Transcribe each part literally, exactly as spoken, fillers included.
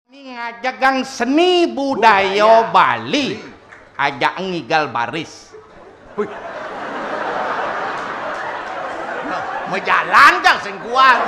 Ini ngajegang seni budaya Bali. Ajak ngigal baris. Wih. Nah, majalan jang sing kuat.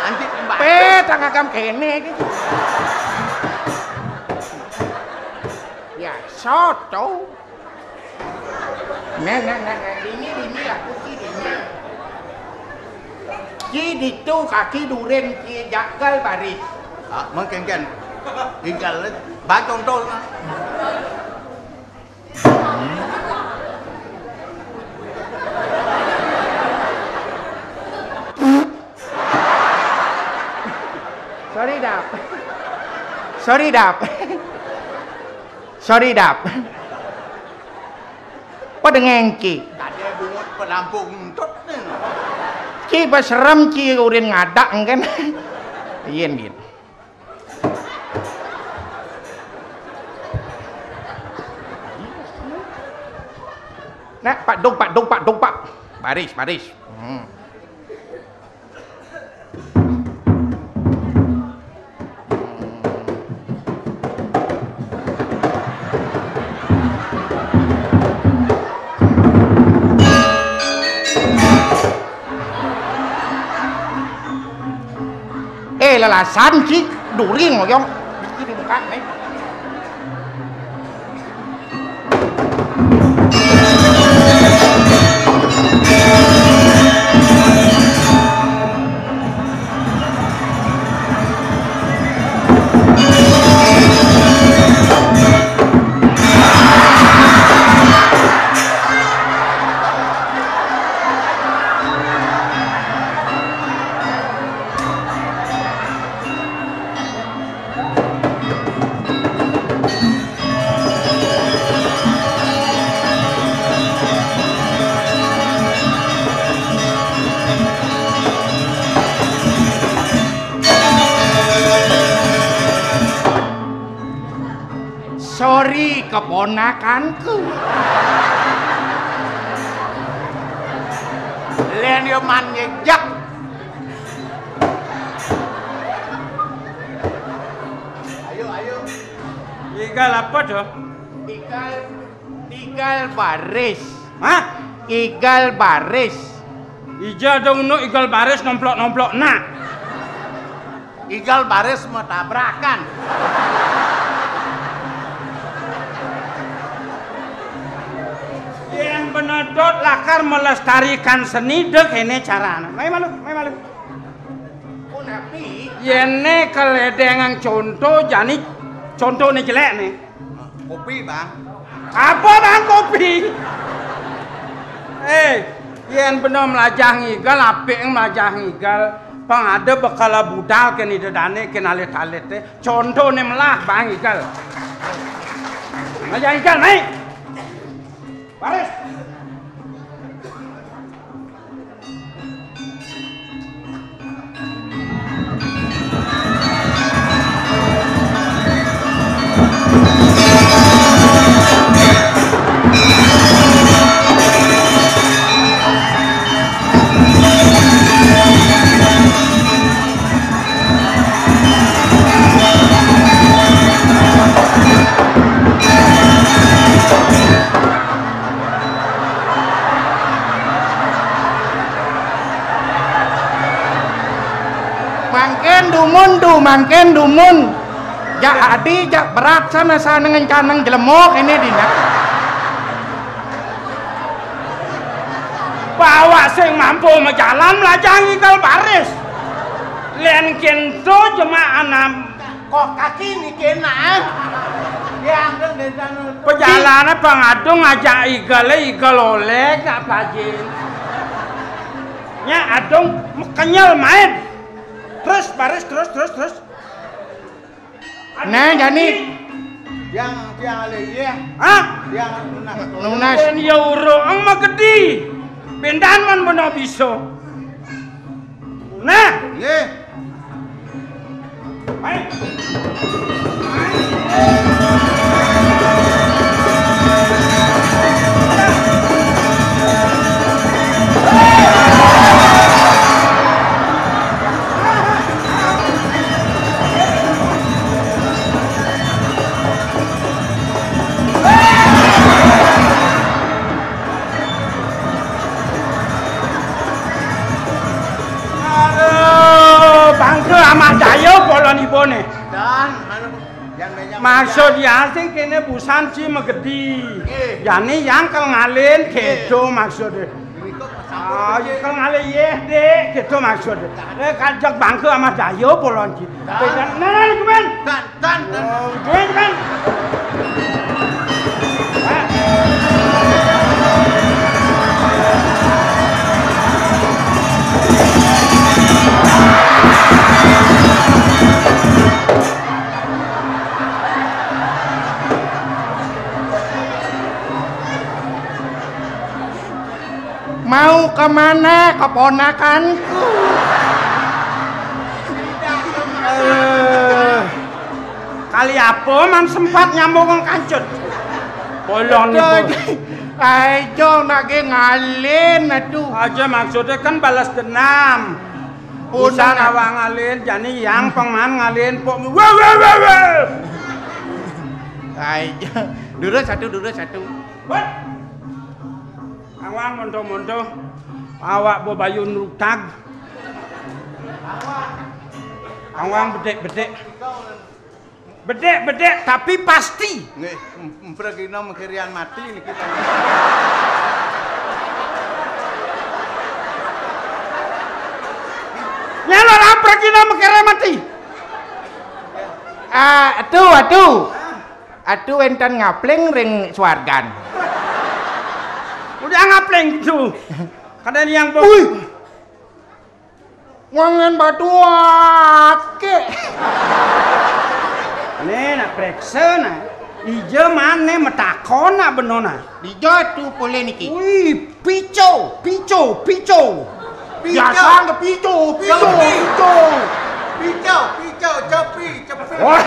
Nanti tembak. Pe, tangagam kene. Ya, soto. Nah, nah, nah, nah, dini, dini, aku ci dini. Ci ditu kaki durin, ci jagal baris. Ah, mengkengken. Tinggal, ba contoh lah. Sorry, Dap. Sorry, Dap. Sorry, Dap. Pada ngengki. Tadi bungut penampung entut ni. Ci, ba serem ci urin ngadak engken. Yen, yen. Nah, Pak Dong, Pak Dong, Pak Dong, Pak. Baris, baris. Hmm. Eh, lalasan ci duri ngoyong. Iki dibuka, nih. Sorry, keponakanku. Len yo man nyejak. Ayo, ayo. Igal apa tuh? Igal, igal baris. Hah? Igal baris. Ija dong nu igal baris nomplok-nomplok nak. Igal baris matabrakan. Yen benedot lakar melestarikan seni dek ini carane. Mai malu, mai malu. Punapi? Yene keledengan contoh jani contone jelek ne. Kopi, Bang. Apa, Bang, kopi? Eh, yen bena melajah ngigal, apik melajah ngigal. Pang ada bekala budal ken ida dane ken alit-alit te. Contone melah, Bang, ngigal. Melajah ngigal, naik. Baris. Mangkin dumun tu, mangkin dumun. Jak adi, jak berat sana, sana ngencanang jelemuk ini dina. Bawa sing mampu majalan melajah ngigal baris. Len kintu jema anam. Kok kaki ni kena, eh? Yang dong dendang. Pejalane pangadung ngajak igale, igal oleh nak pajin. Nya adung kenyal main. Terus baris, terus, terus, terus. Nah, jani. Yang, yang ale, iya. Hah? Yang nunas. Nunas. Ben ya urung magedi. Bendan man bena bisa. Nah. Nggih. Baik. Ibune. Dan, anu, yang banyak. Maksud ya sing kene busan ci magedi. Nggih. Jane yang kel ngalin kedo maksude. Ini kok sama. Ah, iya, kel ngalin, iya, Dik, kedo maksude. Eh, kajak bangke sama Dayo polon ci. Dan. Nah, nah, iki, men. Dan, dan, dan. Oh, duit, men. Mau kemana keponakanku? Eh, kali apa man sempat nyambung kancut? Bolong nih, Bos. Ayo, nak ge ngalin, aduh. Aja maksudnya kan balas dendam. Usan awak ngalin, jani yang pengman ngalin, pok. Wah, wah, wah, wah. Ayo, dulu satu, dulu satu. What? Awang monto-monto, awak bebayun rutag. Awang bedek-bedek. Bedek-bedek, tapi pasti. Nggih, em-, empregina mengkirian mati niki. Nyala empregina mengkirian mati. Ah, aduh, aduh. Atu wénten ngapling ring swargan. Udah ngapling tu. Kadén yang bo- Wih. Wangen batu ake. Né nak preksa nah. Ija mané metakon nak beno nah. Dija tu polé niki. Wih, pico, pico, pico. Pico. Biasa nggak pico, pico, pico. Pico, pico, cepi, cepi. Wah.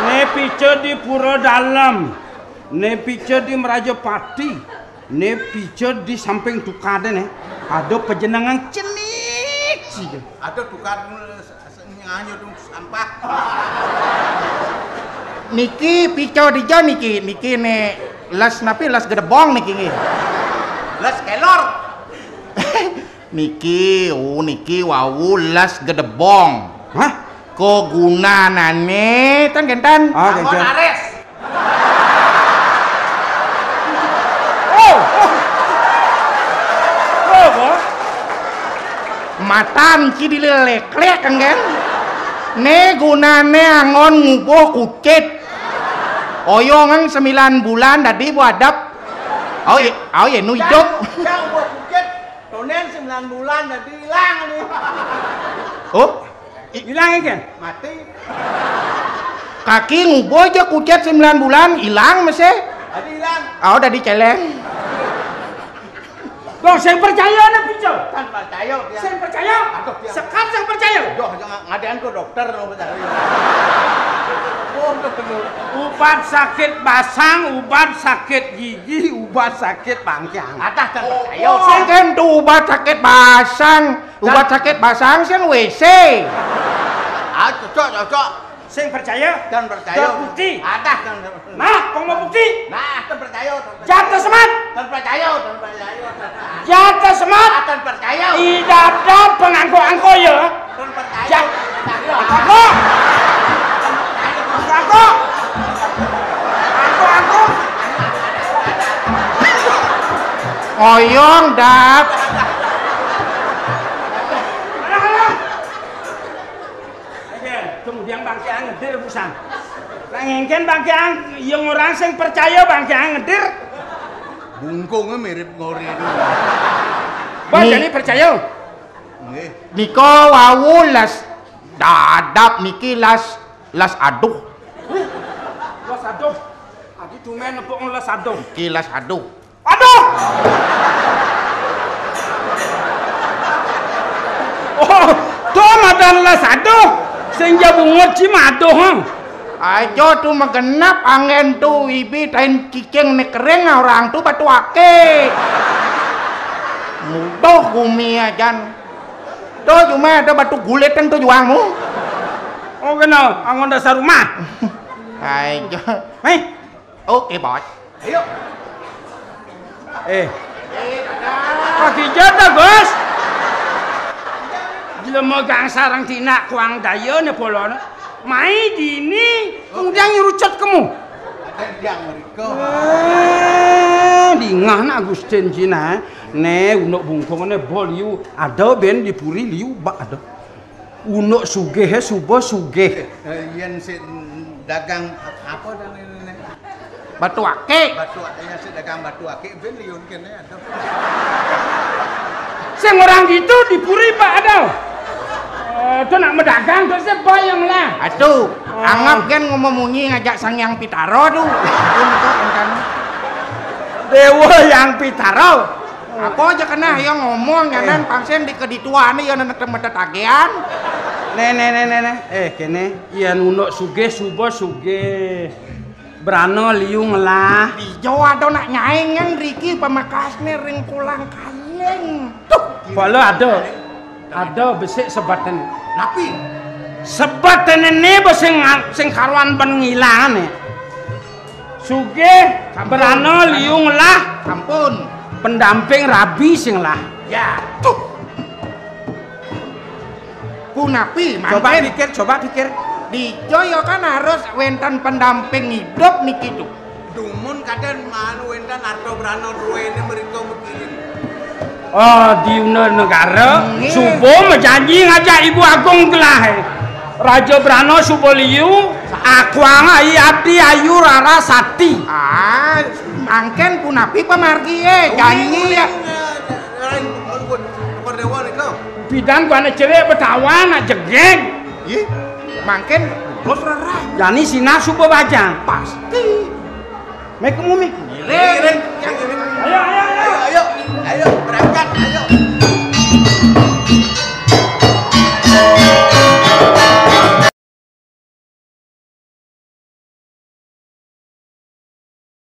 Né pico di Pura Dalem. Né pico di Merajapati. Né pico di samping tukadé né. Ada pejenengan cenik sih. Ada tukad Nganyo dong sampah. Niki pico dija niki, niki né les napi, les gedebong niki nggih. Les kelor. Niki, oh niki wau les gedebong. Hah? Kegunanané ten kénten. Ah, Anggon kénten. Ares. Oh, oh. Oh, apa? Matan ci dileleklek, kan? Né gunané anggon ngubuh kucit. Oyongan sembilan bulan dadi buadep. Oh, iya, oh, iya, nu idup. Yang, yang ngubuh kucit, tonden sembilan bulan dadi ilang nih. Oh, I- Ilang iki? Mati. Kaki ngubuh aja kucit sembilan bulan, ilang mesti. Tadi ilang. Oh, dadi céléng. Dong, sing percaya nih, Pico. Tan percaya dia. Sing percaya? Aduh, dia. Sekap sing percaya. Doh, jangan ngadéan ke dokter, no, percaya. Oh, aduh, aduh. Ubat sakit basang, ubat sakit gigi, ubat sakit bangkiang. Atas tan percaya. Sing kan tuh ubat sakit basang. Ubat sakit basang sing W C. Ah, cocok, cocok. Sing percaya? Dan percaya. Dan bukti. Atas dan Nah, kong mau bukti? Nah, dan percaya. Jatah semat. Dan percaya, dan percaya. Jatah semat. Dan percaya. Idap-dap pengangko-angko ya. Dan percaya. Ja- Angko. Angko. Angko, angko. Oyong, Dap. Kemudian bangkiang ngedir pisan. Nang engken bangkiang yang orang sing percaya bangkiang ngedir. Bungkungnya mirip ngori itu. Bah, Ni- jadi percaya. Nggih. Nika wau les dadap niki les, les aduh. Les aduh. Adi tumen nepuk les aduh. Niki les aduh. Aduh. Oh, to madan les aduh. Sing ja bungut ci maduh, ha. Aja tu magenep anggén tu ibi tain cicing né kering orang tu batu aké. Muduh gumi ajan. Tu cuma ada batu gulit yang tu juangmu. Oh, kenal, anggon dasar rumah. Aja. Hei. Oke, Bos. Ayo. Eh. Kaki jatah, Bos. Lemegang sareng tinak kuang daya ne polone. Mai dini undang nyurucet kemu. Undang mereka. Eh, dingah nak Agustin Cina. Ne, unduk bungkung ne bo liu. Ada ben di puri liu bak ada. Unduk sugih, eh, suba sugih. Eh, yen si dagang apa dan ini? Batu akik. Batu akik, ya, si dagang batu akik, ben liun kene ada. Sing orang gitu di puri, Pak, ada. Eh, tu nak medagang tu si bayang lah. Atuh, anggap kan ngomong munyi ngajak Sang Yang Pitaro tu. Untuk entan. Dewa Yang Pitaro. Apa aja kena yang ngomong ya nan pangsen di kedituan ya nan tempat tagihan. Ne, ne, ne, ne, ne. Eh, kene, iya nunuk sugih, suba sugih. Brana liu ngelah. Ijo ada nak nyaing yang riki pamekasne ring Kulang Kaling. Tuh, pala ada. Ada besik sebatene. Napi? Sebatene ne be sing, sing karuan ben ngilangane. Sugih, brana liu ngelah. Ampun. Pendamping rabi sing lah. Ya. Tuh. Punapi, coba mangkin pikir, coba pikir. Di Joyo kan harus wenten pendamping hidup niki tuh. Dumun kadén manu wenten arta brana duwene mrika mriki. Oh, di Una Negara, nggih. Suba majanji ngajak Ibu Agung gelahe. Raja Brana suba liu, akuang ai abdi ayu rara sati. Ah, mangken punapi pamargie, janji ya. Lain pun, pun, pun, dewa nika. Pidan kuana cerik betawan nak jegeg. Ih, mangken bos rara. Jani sinah suba bajang. Pasti. Mek mumik. Ngiring.